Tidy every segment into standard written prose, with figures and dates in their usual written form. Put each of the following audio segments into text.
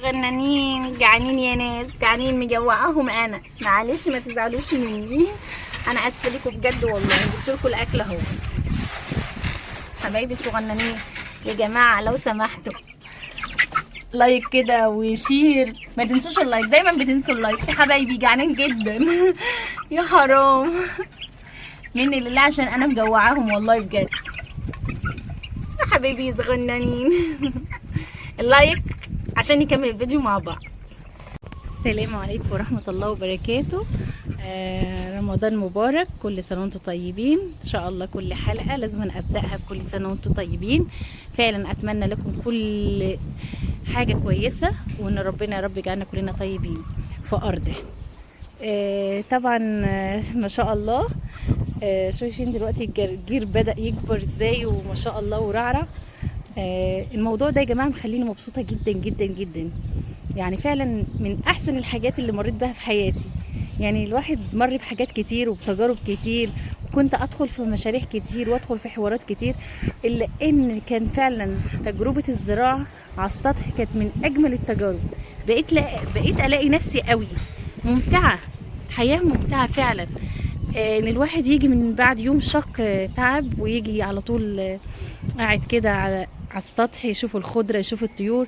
غنانين جعانين يا ناس، جعانين مجوعاهم انا، معلش ما تزعلوش مني، انا اسفه لكم بجد والله. جبت لكم الاكل اهو حبايبي الصغننين. يا جماعة لو سمحتوا like كده و share، ما تنسوش ال like، دايما بتنسوا ال like يا حبايبي، جعانين جدا يا حرام مني لله عشان انا مجوعاهم والله بجد يا حبايبي صغننين. ال like عشان نكمل الفيديو مع بعض. السلام عليكم ورحمة الله وبركاته. رمضان مبارك، كل سنة وانتم طيبين. ان شاء الله كل حلقة لازم ابدأها بكل سنة وانتم طيبين. فعلا اتمنى لكم كل حاجة كويسة، وان ربنا يا رب يجعلنا كلنا طيبين في ارضه. طبعا ما شاء الله، شايفين دلوقتي الجرجير بدأ يكبر ازاي وما شاء الله ورعرع. الموضوع ده يا جماعة مخليني مبسوطة جدا جدا جدا، يعني فعلا من احسن الحاجات اللي مريت بها في حياتي. يعني الواحد مر بحاجات كتير وبتجارب كتير، وكنت ادخل في مشاريع كتير وادخل في حوارات كتير، الا ان كان فعلا تجربة الزراعة على السطح كانت من اجمل التجارب. بقيت الاقي نفسي قوي ممتعة، حياة ممتعة فعلا. ان الواحد يجي من بعد يوم شق تعب ويجي على طول قاعد كده على السطح، يشوف الخضرة يشوف الطيور،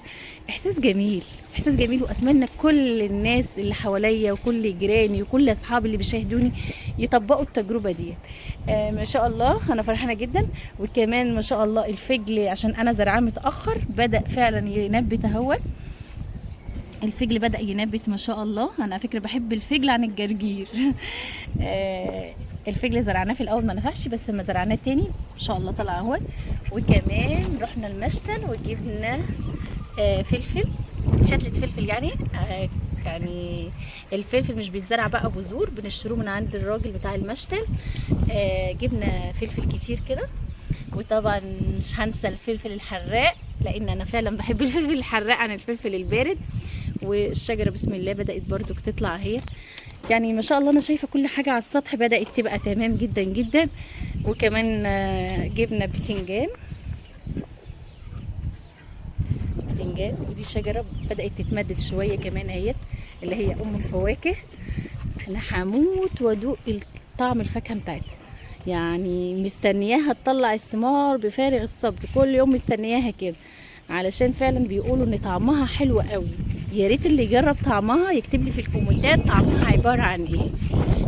احساس جميل، احساس جميل. واتمنى كل الناس اللي حواليا وكل جيراني وكل اصحابي اللي بيشاهدوني يطبقوا التجربة دي. ما شاء الله انا فرحانة جدا. وكمان ما شاء الله الفجل عشان انا زرعاه متأخر بدأ فعلا ينبت اهوت، الفجل بدأ ينبت ما شاء الله. انا على فكرة بحب الفجل عن الجرجير. الفجل زرعناه في الاول ما نفعش، بس لما زرعناه تاني ما شاء الله طلع اهوت. وكمان رحنا المشتل وجبنا فلفل، شتلة فلفل يعني. يعني الفلفل مش بيتزرع بقى بذور، بنشتروه من عند الراجل بتاع المشتل. جبنا فلفل كتير كده. وطبعا مش هنسى الفلفل الحراق، لان انا فعلا بحب الفلفل الحراق عن الفلفل البارد. والشجرة بسم الله بدأت برضو تطلع اهي، يعني ما شاء الله انا شايفة كل حاجة على السطح بدأت تبقى تمام جدا جدا. وكمان جبنا بتنجان، بتنجان، ودي الشجرة بدأت تتمدد شوية كمان اهيت، اللي هي ام الفواكه. انا هموت وادوق طعم الفاكهة بتاعتها، يعني مستنياها تطلع الثمار بفارغ الصبر، كل يوم مستنياها كده، علشان فعلا بيقولوا ان طعمها حلو قوي. يا ريت اللي يجرب طعمها يكتب لي في الكومنتات طعمها عبارة عن ايه،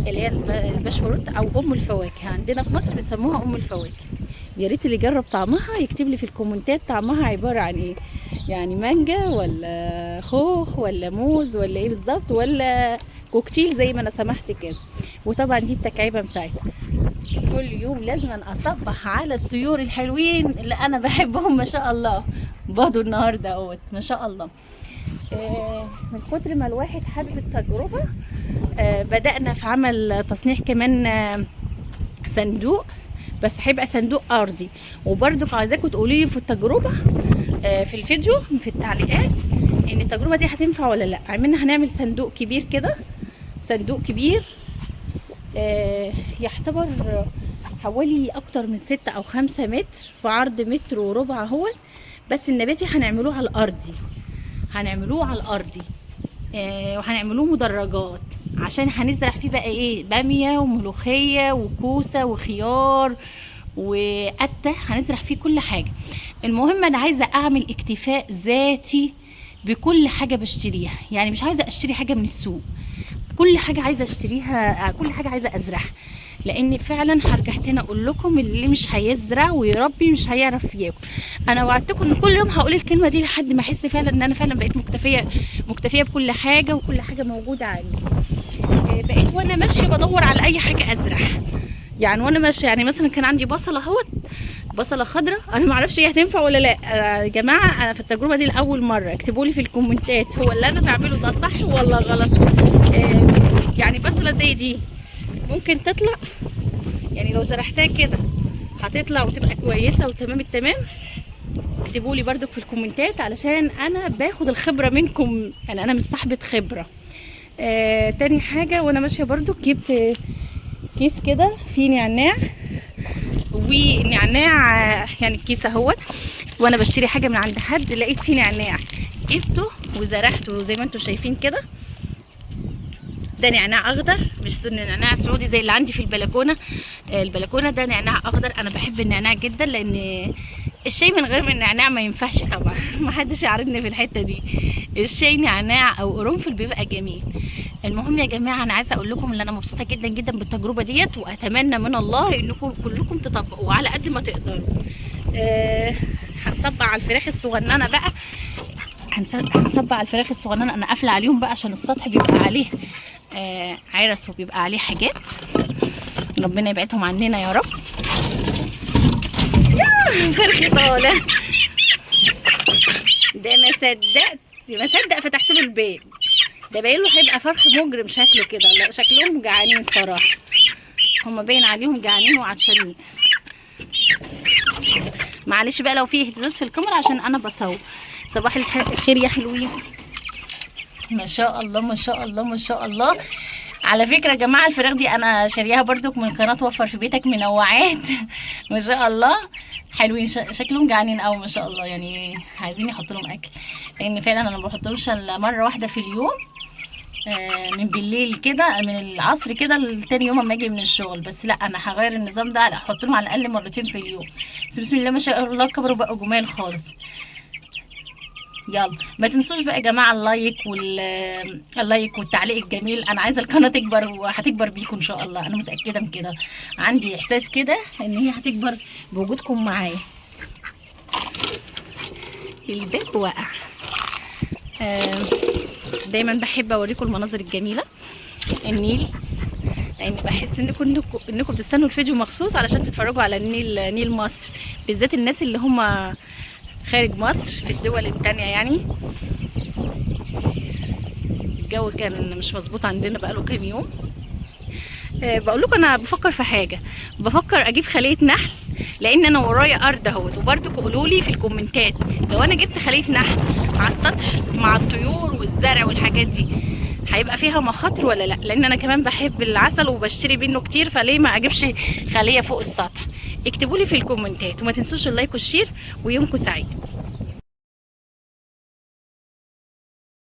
اللي هي البشورت او ام الفواكه، عندنا في مصر بيسموها ام الفواكه. يا ريت اللي يجرب طعمها يكتب لي في الكومنتات طعمها عبارة عن ايه، يعني مانجا ولا خوخ ولا موز ولا ايه بالظبط، ولا كوكتيل زي ما انا سمحت كده. وطبعا دي التكعيبه بتاعتها. كل يوم لازم اصبح على الطيور الحلوين اللي انا بحبهم ما شاء الله. برضو النهارده اهوت ما شاء الله. من كتر ما الواحد حابب التجربة، بدأنا في عمل تصنيع كمان، صندوق، بس هيبقى صندوق ارضي. وبرضو عايزاكم تقولوا لي في التجربة، في الفيديو في التعليقات، ان التجربة دي هتنفع ولا لا. عملنا هنعمل صندوق كبير كده، صندوق كبير، يعتبر حوالي اكتر من 6 او 5 متر في عرض متر وربع اهوت. بس النباتي هنعملوه على الارضي، هنعملوه على الارضي، وهنعملوه مدرجات، عشان هنزرع فيه بقى ايه، بامية وملوخية وكوسة وخيار وقتة، هنزرع فيه كل حاجة. المهم انا عايزة اعمل اكتفاء ذاتي بكل حاجة بشتريها، يعني مش عايزة اشتري حاجة من السوق، كل حاجة عايزة اشتريها، كل حاجة عايزة ازرعها. لان فعلا هرجع تاني اقول لكم اللي مش هيزرع ويربي مش هيعرف ياكل. انا وعدتكم ان كل يوم هقول الكلمة دي لحد ما احس فعلا ان انا فعلا بقيت مكتفية بكل حاجة، وكل حاجة موجودة عندي. بقيت وانا ماشية بدور على اي حاجة ازرع، يعني وانا ماشية، يعني مثلا كان عندي بصلة اهوت، بصلة خضراء، انا ما اعرفش هي هتنفع ولا لا. يا جماعة انا في التجربة دي لاول مرة، اكتبوا لي في الكومنتات هو اللي انا بعمله ده صح ولا غلط. يعني بصلة زي دي ممكن تطلع، يعني لو زرعتها كده هتطلع وتبقى كويسة وتمام التمام. اكتبوا لي برضك في الكومنتات علشان انا باخد الخبرة منكم، يعني انا مش صاحبة خبرة. تاني حاجة وانا ماشية برضك جبت كيس كده فيه نعناع، ونعناع يعني الكيس اهوت، وانا بشتري حاجة من عند حد لقيت فيه نعناع جبته. وزرعته زي ما انتم شايفين كده. ده نعناع اخضر، مش نعناع سعودي زي اللي عندي في البلكونه. البلكونه ده نعناع اخضر. انا بحب النعناع جدا لان الشاي من غير النعناع ما ينفعش طبعا. ما حدش يعارضني في الحتة دي. الشاي نعناع او قرنفل بيبقى جميل. المهم يا جماعة انا عايزه اقول لكم ان انا مبسوطة جدا جدا بالتجربة ديت، واتمنى من الله انكم كلكم تطبقوا على قد ما تقدروا. هنصب على الفراخ الصغننه بقى، هنصب على الفراخ الصغننه. انا قافله عليهم بقى عشان السطح بيبقى عليه عرس وبيبقى عليه حاجات، ربنا يبعدهم عننا يا رب. يا فرخي طالع ده، ما صدقت ما صدق فتحت له الباب. ده باين له هيبقى فرخ مجرم شكله كده. لا شكلهم جعانين صراحة، هما باين عليهم جعانين وعطشانين. معلش بقى لو في اهتزاز في الكاميرا عشان انا بصور. صباح الخير يا حلوين، ما شاء الله ما شاء الله ما شاء الله. على فكرة يا جماعة الفراخ دي انا شاريها برضك من قناة وفر في بيتك منوعات. ما شاء الله حلوين، شكلهم جعانين قوي ما شاء الله، يعني عايزين يحطوا لهم اكل، لان فعلا انا ما بحطلهمش الا مرة واحدة في اليوم، من بالليل كده، من العصر كده لتاني يوم اما اجي من الشغل. بس لا انا هغير النظام ده، احط لهم على الاقل مرتين في اليوم. بس بسم الله ما شاء الله كبروا بقوا جمال خالص. يلا ما تنسوش بقى يا جماعة ال like وال like والتعليق الجميل. انا عايزه القناة تكبر وهتكبر بيكم ان شاء الله، انا متاكدة من كده، عندي احساس كده ان هي هتكبر بوجودكم معايا. الباب وقع. دايما بحب اوريكم المناظر الجميلة، النيل، لان بحس انكم بتستنوا الفيديو مخصوص علشان تتفرجوا على النيل، نيل مصر، بالذات الناس اللي هم خارج مصر في الدول التانية. يعني الجو كان مش مظبوط عندنا بقاله كام يوم. بقول لكم انا بفكر في حاجة، بفكر اجيب خليه نحل، لان انا ورايا ارض اهوت. وبرده قولوا لي في الكومنتات لو انا جبت خليه نحل على السطح مع الطيور والزرع والحاجات دي هيبقى فيها مخاطر ولا لا؟ لان انا كمان بحب العسل وبشتري منه كتير، فليه ما اجيبش خليه فوق السطح؟ اكتبوا لي في الكومنتات، وما تنسوش ال like وال share، ويومكم سعيد.